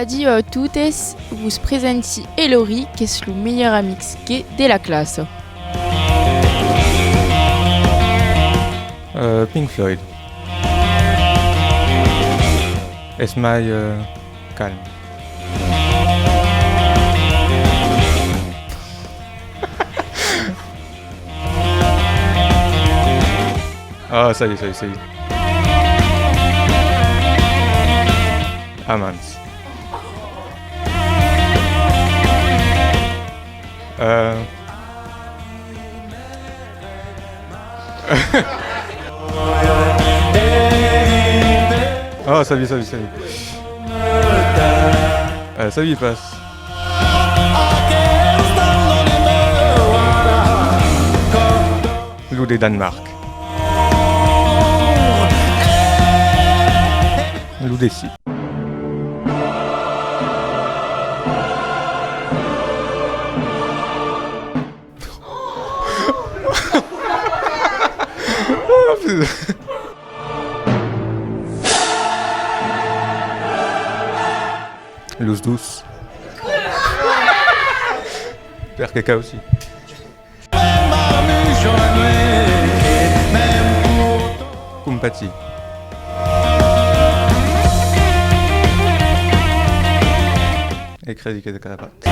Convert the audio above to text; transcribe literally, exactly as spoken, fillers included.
Adiu a totes, vos presenti Elori, qu'es lo melhor amic gay de la classa. Euh, Pink Floyd. Es mai, euh, calm. Ah, ça y est, ça y est, ça y est. Amants. Euh. Ah, ça y est, ça y est, ça y est. Euh, ça y est, passe. Lo de Danemarc. Lo de si. Los dos. Perque cau si. Compatir. E credi que de cada part.